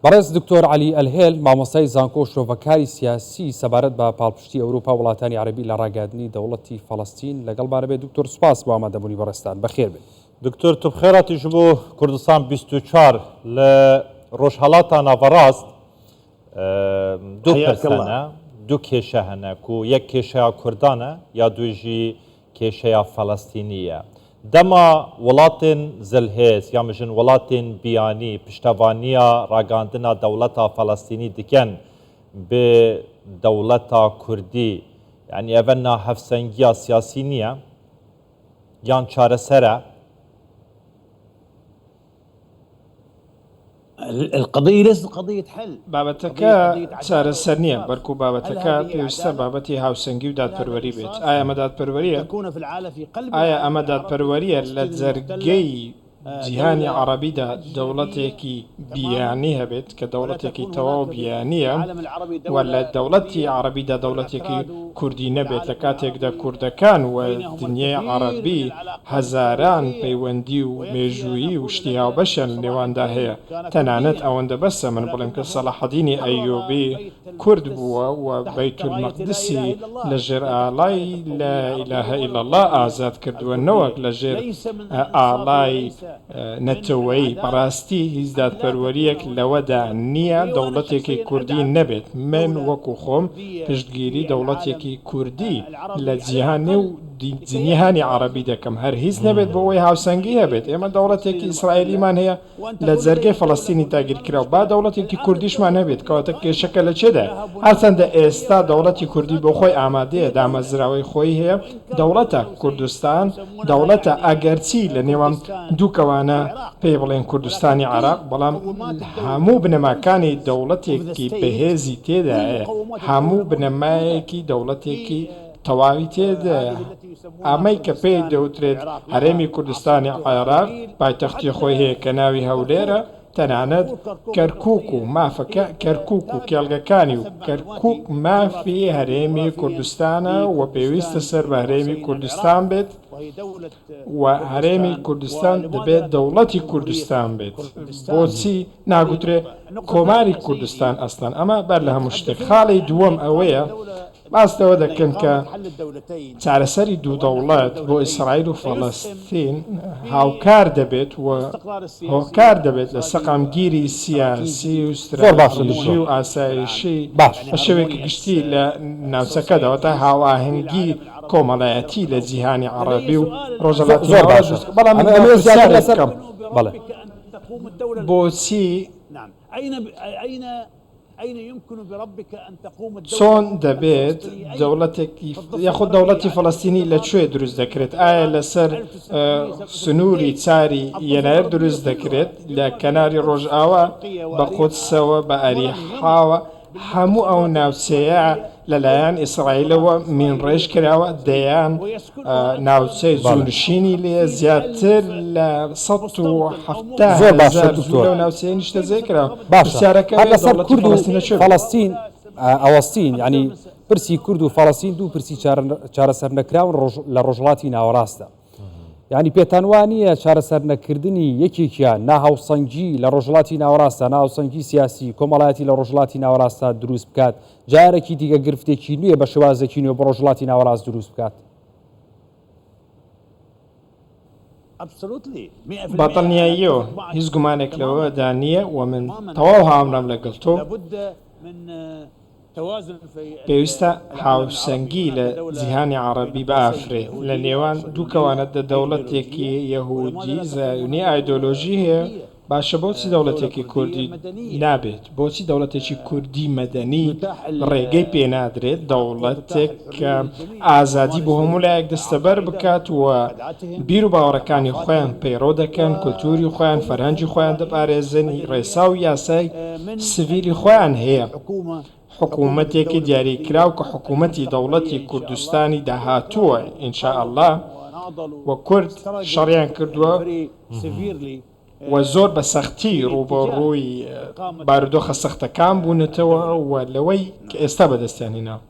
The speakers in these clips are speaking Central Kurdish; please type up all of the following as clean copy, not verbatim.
بەڕێز دکتۆر عەلی ئەلهێل، مامۆستای زانکۆ و شرۆڤەکاری سیاسی سەبارەت بە پاڵپشتی ئەوروپا و وڵاتانی عەرەبی لە ڕاگەیاندنی دەوڵەتی فەڵەستین لەگەڵمانە بێت. دکتۆر سوپاس بۆ ئامادەبوونی بەڕێزتان. بەخێر بێن. دکتۆر تبخێراتی ژ بۆ کوردستان 24 لە ڕۆژهەڵاتا ناڤەڕاست دوو پرس هەنە دوو کێشە هەنە کو یەک کێشەیا کوردانە یا دوژی کێشەیا فەلەستینییە. دەما وڵاتێن زلهێز یا مژن وڵاتێن بیانی پشتەڤانییا ڕاگەاندنا دەوڵەتا فەلەستینی دکەن بێ دەوڵەتا کوردی یانی ئەڤە ناهەڤسەنگیا سیاسی نییە؟ یان چارەسەرە؟ القضية ليست قضية حل. بابەتەکە چارەسەر نییە، بەڵکو بابەتەکە پێویستە بابەتی هاوسەنگی و دادپەروەری بێت. ئایا ئەمە دادپەروەرییە؟ ئایا ئەمە دادپەروەرییە لە جەرگەی جیهانی عەڕەبیدا دەوڵەتێکی بیانی هەبێت کە دەوڵەتێکی تەواو بیانییە و لە دەوڵەتی عەڕەبیدا دەوڵەتێکی کوردی نەبێت لە کاتێکدا کوردەکان و دنیای عەڕەبی هەزاران پەیوەندی و مێژوویی و شتی هاوبەشیان لە نێواندا هەیە، تەنانەت ئەوەندە بەسە من بڵێم کە سەڵاحەدینی ئەیوبی کورد بووە و بەیتولمەقدسی لە ژێر ئاڵای لا الە الا اللە ئازاد کردووە نەوەک لە ژێر ئاڵای نەتەوەیی، بەڕاستی هیچ دادپەروەرییەک لەوەدا نییە دەوڵەتێکی کوردی نەبێت، من وەکو خۆم پشتگیری دەوڵەتێکی کوردی لە جیهانی و جنیهانی عەڕەبی دەکەم هەر هیچ نەبێت بۆ ئەوەی هاوسەنگی هەبێت ئێمە دەوڵەتێکی ئیسرائیلیمان هەیە لە جەرگەی فەڵەستینی داگیرکراو با دەوڵەتێکی کوردیشمان هەبێت کەواتە کێشەکە لە چێدایە هەرچەندە ئێستا دەوڵەتی کوردی بۆ خۆی ئامادەیە دامەزراوەی خۆی هەیە دەوڵەتە کوردستان دەوڵەتە ئەگەرچی لە نێوان دووکەوانە پێی بڵێن کوردستانی عێراق بەڵام هەموو بنەماکانی دەوڵەتێکی بەهێزی تێدایە هەموو بنەمایەکی دەوڵەتێکی تەواوی تێدایە. ئەمەی کە پێی دەوترێت هەرێمی کوردستانی عێراق پایتەختی خۆی هەیە کە ناوی هەولێرە، تەنانەت کەرکوک و مافەکە کەرکوک و کێڵگەکانی و کەرکوک مافی هەرێمی کوردستانە و پێویستە سەر بە هەرێمی کوردستان بێت و هەرێمی کوردستان دەبێت دەوڵەتی کوردستان بێت. بۆچی ناگوترێ کۆماری کوردستان ئەسڵەن؟ ئەمە بەر لە هەموو شتێک. خاڵی دووەم ئەوەیە باس لەوە دەکەن کە چارەسەری دوو دەوڵەت بۆ ئیسرائیل و فەڵەستین هاوکار دەبێت و هۆکار دەبێت لە سەقامگیری سیاسی و ستراتیژی و ئاسایشی بە شێوەیەکی گشتی لە ناوچەکەدا، واتە هاوئاهەنگی کۆمەڵایەتی لە جیهانی عەڕەبی و ڕۆژهەڵاتی ناوەڕاست دروست بکات. بەڵام من دەمەوێت پرسیارێک بکەم، بۆچی چۆن دەبێت دەوڵەتێکی یاخود دەوڵەتی فەڵەستینی لە کوێ دروست دەکرێت؟ ئایا لەسەر سنووری چاری یەنایەر دروست دەکرێت لە کەناری ڕۆژئاوا بە قودسەوە بە ئەریحاوە؟ هەموو ئەو ناوچەیە لەلایەن ئیسرائیلەوە مینڕێژ کراوە، دەیان ناوچەی جوونشینی لێیە، زیاتر لە 170 زۆر باشە هەزار جوو دکتۆر. لەو ناوچەیە نیشتەجێ کراون. باشە پرسیارەکە هەر ئەوەیە لەسەر دەوڵەتی کورد و فەڵەستین لە کوێ بێت؟ فەڵەستین ئەوەستین یانی پرسی کورد و فەڵەستین دوو پرسی چارەسەرنەکراون لە ڕۆژهەڵاتی ناوەڕاستدا. یانی پێتان وا نییە چارەسەر نەکردنی یەکێکیان ناهاوسەنگی لە ڕۆژهەڵاتی ناوەڕاستدا، ناهاوسەنگی سیاسی، کۆمەڵایەتی لە ڕۆژهەڵاتی ناوەڕاستدا دروست بکات، جارێکی دیکە گرفتێکی نوێ بە شێوازێکی نوێ بۆ ڕۆژهەڵاتی ناوەڕاست دروست بکات؟ بە دڵنیاییەوە هیچ گومانێک لەوەدا نییە و من تەواو هاوڕام لەگەڵ تۆ. پێویستە هاوسەنگی لە جیهانی عەڕەبی بئافرێ لە نێوان دوو کەوانە دە دەوڵەتێکی یەهوودی زایونی ئایدۆلۆژی هەیە باشە بۆچی دەوڵەتێکی کوردی نابێت بۆچی دەوڵەتێکی کوردی مەدەنی ڕێگەی پێ نادرێت دەوڵەتێک کە ئازادی بۆ هەموو لایەک دەستەبەر بکات و بیر و باوەڕەکانی خۆیان پەیڕەو دەکەن کولتووری خۆیان فەرهەنگی خۆیان دەپارێزن ڕێسا و یاسای سڤیلی خۆیان هەیە، حکوومەتێکی دیاریکراو کە حکوومەتی دەوڵەتی کوردستانی داهاتووە ان شاء اللە و کورد شەڕیان کردووە و زۆر بە سەختی ڕووبەڕووی بارودۆخە سەختەکان بوونەتەوە و لەوەی کە ئێستا بەدەستیان هێناوە.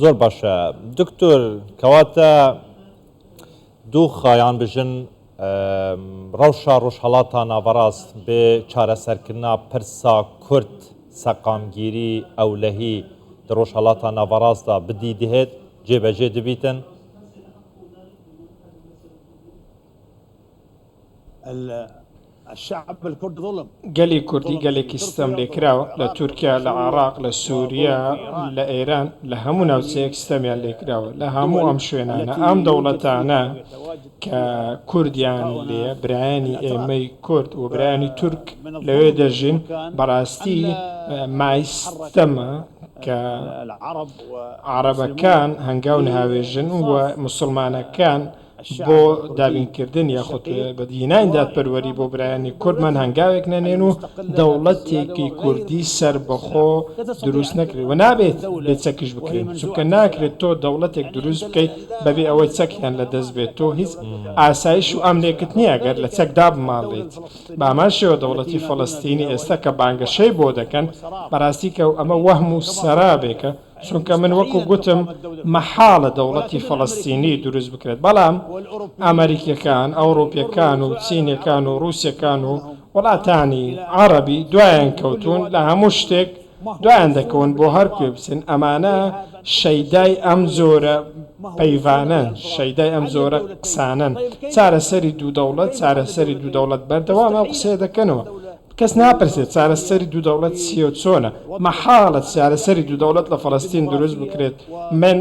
زۆر باشە دکتۆر کەواتە دوو خایان بژن. Rewşa Rojhilata Naverast bê çareserkirina pirsa Kurd, seqamgîrî, ewlehî di Rojhilata Naverast de bi dî dihêt, cêbecê dibîtin. گەلی کوردی گەلێکی ستەملێکراوە، لە تورکیا، لە عێراق، لە سوریا، لە ئێران، لە هەموو ناوچەیەک ستەمیان لێکراوە. لە هەموو ئەم شوێنانە، ئەم دەوڵەتانە کە کوردیان لێیە، برایانی ئێمەی کورد و برایانی تورک لەوێ دەژین، بەڕاستی مای ستەمە کە عەڕەبەکان هەنگاو نهاوێژن و موسڵمانەکان بۆ دابینکردن یاخود بەدیهێنانی دادپەروەری بۆ برایانی کوردمان هەنگاوێک نەنێن و دەوڵەتێکی کوردی سەربەخۆ دروست نەکرێت و نابێت بێ چەکیش بکرێن، چونکە ناکرێت تۆ دەوڵەتێک دروست بکەیت بەبێ ئەوەی چەکیان لەدەست بێت، تۆ هیچ ئاسایش و ئەمنێکت نییە گەر لە چەک دابماڵیت. بە هەمان شێوە دەوڵەتی فەڵەستینی ئێستا کە بانگەشەی بۆ دەکەن، بەڕاستی کە ئەمە وەهم و سەرابێکە، چونکە من وەکو گوتم مەحاڵە دەوڵەتی فەڵەستینی دروست بکرێت، بەڵام ئەمەریکیەکان، ئەوڕوپیەکان و چینیەکان و ڕوسیەکان و وڵاتانی عەڕەبی دوایان کەوتوون، لە هەموو شتێک دوایان دەکەون بۆ هەر کوێ بچن، ئەمانە شەیدای ئەم جۆرە پەیڤانەن، شەیدای ئەم جۆرە قسانەن، چارەسەری دوو دەوڵەت، چارەسەری دوو دەوڵەت بەردەوام ئەو قسەیە دەکەنەوە. کەس ناپرسێت چارەسەری دوو دەوڵەت چییە و چۆنە، مەحاڵە چارەسەری دوو دەوڵەت لە فەڵەستین دروست بکرێت، من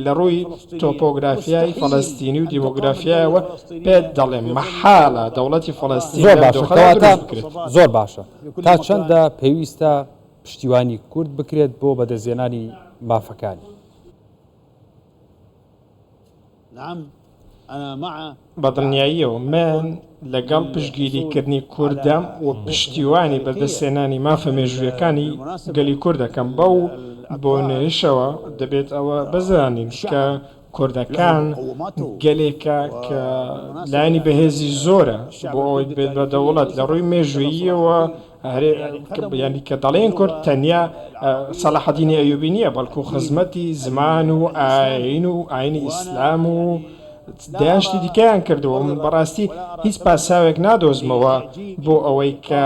لە ڕووی تۆپۆگرافیای فەڵەستینی و دیمۆگرافیایەوە پێت دەڵێم مەحاڵە دەوڵەتی فەڵەستین زۆر لەم باشە دۆخەدا کەواتە دروست بکرێت. زۆر باشە تا چەندە پێویستە پشتیوانی کورد بکرێت بۆ بەدەستهێنانی مافەکانی؟ بەدڵنیاییەوە من لەگەڵ پشتگیریکردنی کوردم و پشتیوانی بەدەستهێنانی مافە مێژوویەکانی گەلی کورد دەکەم، بەو بۆنەیەشەوە دەبێت ئەوە بزانین کە کوردەکان گەلێکە کە لایەنی بەهێزی زۆرە بۆ ئەوەی ببێت بە دەوڵەت لە ڕووی مێژووییەوە یانی کە دەڵێن کورد تەنیا سەلاحەدینی ئەیوبی نییە بەڵکو خزمەتی زمان و ئاین و ئاینی ئیسلام و دەیان شتی دیکەیان کردووە من بەڕاستی هیچ پاساوێک نادۆزمەوە بۆ ئەوەی کە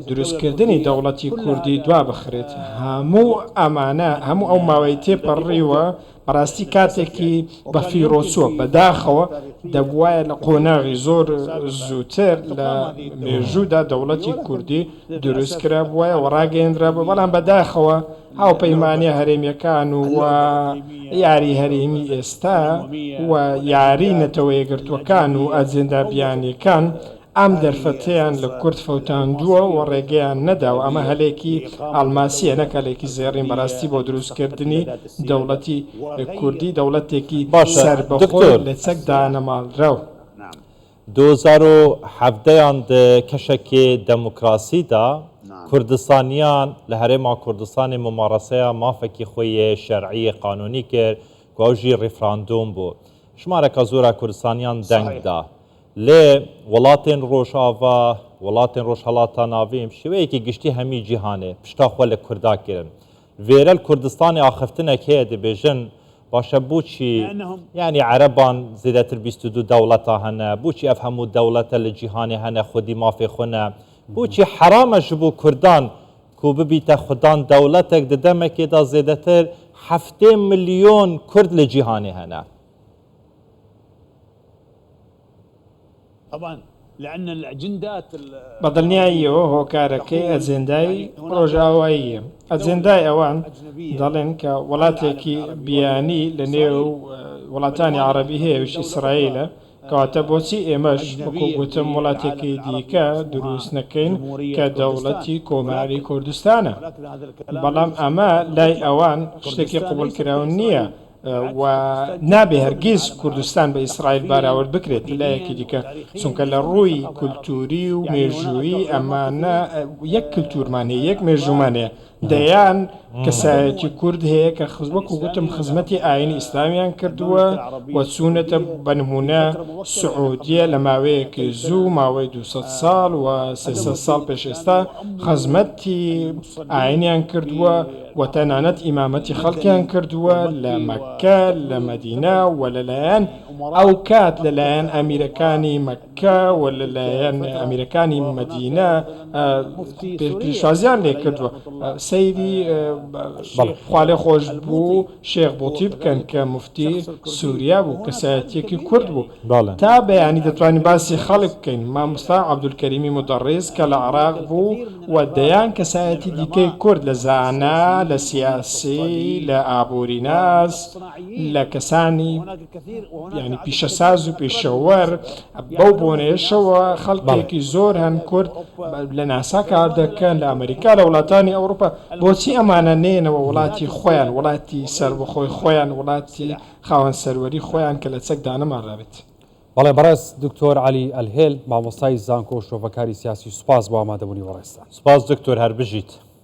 دروستکردنی دەوڵەتی کوردی دوا بخرێت هەموو ئەمانە هەموو ئەو ماوەی تێپەڕیوە بەڕاستی کاتێکی بەفیڕۆ چووە، بەداخەوە دەبوایە لە قۆناغی زۆر زووتر لە مێژوودا دەوڵەتی کوردی دروست کرابوایە و ڕاگەیەندرابوو، بەڵام بەداخەوە هاوپەیمانیە هەرێمیەکان و یاری هەرێمی ئێستا و یاری نەتەوە یەکگرتووەکان و ئەجێندا بیانیەکان ئەم دەرفەتەیان لە کورد فەوتاندووە و ڕێگەیان نەداوە، ئەمە هەلێکی ئەڵماسییە نەک هەلێکی زێڕین بەڕاستی بۆ دروستکردنی دەوڵەتی کوردی، دەوڵەتێکی باشە سەربەخۆی دکتۆر. لە چەک دانەماڵراو. 2017 یان di keşekê demokrasî de Kurdistaniyan li Herêma Kurdistanê mumareseya mafekî xwe yê şer'î yê qanûnî kir ku ew jî referandûm bû. Jimareka zor a Kurdistaniyan deng da. Lê welatên Rojava, welatên Rojhilata Navîn bi şêweyekî giştî hemî cîhanê pişta xwe li Kurda kirin. Vêre li Kurdistanê axiftinek heye dibêjin baş e boçî yanî Ereban zêdetir 22 dewleta hene, boçî ev hemû dewlete li cîhanê hene xwedî mafê xwe ne, boçî heram e ji bo Kurdan ku bibîte xwedan dewletek di demekê de zêdetir 70 milyon Kurd li cîhanê hene. بەدڵنیاییەوە هۆکارەکەی ئەجێندای ڕۆژئاواییە. ئەجێندای ئەوان دەڵێن کە وڵاتێکی بیانی لە نێو وڵاتانی عەڕەبی هەیە ئەویش ئیسرائیلە، کەواتە بۆچی ئێمەش وەکو گوتم وڵاتێکی دیکە دروست نەکەین کە دەوڵەتی کۆماری کوردستانە؟ بەڵام ئەمە لای ئەوان شتێکی قبوڵکراو نییە. و نابێ هەرگیز کوردستان بە ئیسرائیل باراورد بکرێت لە لایەکی دیکە چونکە لە ڕووی کولتووری و مێژوویی ئەمانە یەک کلتورمان هەیە یەک مێژوومان هەیە. دەیان کەسایەتی کورد هەیە کە وەکو گوتم خزمەتی ئاینی ئیسلامیان کردووە و چوونەتە بە نموونە سعودیە لە ماوەیەکی زوو ماوەی 200 ساڵ و 300 ساڵ پێش ئێستا خزمەتی ئاینیان کردووە و تەنانەت ئیمامەتی خەڵکیان کردووە لە مەککە لە مەدینە و لەلایەن ئەو کات لەلایەن ئەمیرەکانی مەککە کە و لە لایەن ئەمیرەکانی مەدینە پێشوازیان لێ کردووە سەیری خوالێ خۆش بوو شێخ بۆتی بکەن کە مفتی سووریا بوو کەسایەتیەکی کورد بوو تا بەیانی دەتوانین باسی خەڵک بکەین مامۆستا عەبدولکەریمی مودەڕیس کە لە عراق بوو و دەیان کەسایەتی دیکەی کورد لە زانا لە سیاسی لە ئابووریناس لە کەسانی یانی پیشەساز و پیشەوەر بەو بۆنەیەشەوە خەڵکێکی زۆر هەن کورد لە ناسا کار دەکەن لە ئەمریکا لە وڵاتانی ئەوروپا بۆچی ئەمانە نێنەوە وڵاتی خۆیان وڵاتی سەربەخۆی خۆیان وڵاتی خاوەن سەروەری خۆیان کە لە چەک دانەماڕابێت. بەڵێ بەڕێز دکتۆر عەلی ئەلهێل مامۆستای زانکۆ و شرۆڤەکاری سیاسی سوپاس بۆ ئامادەبوونی بەڕێزتان. سوپاس دکتۆر هەر بژیت.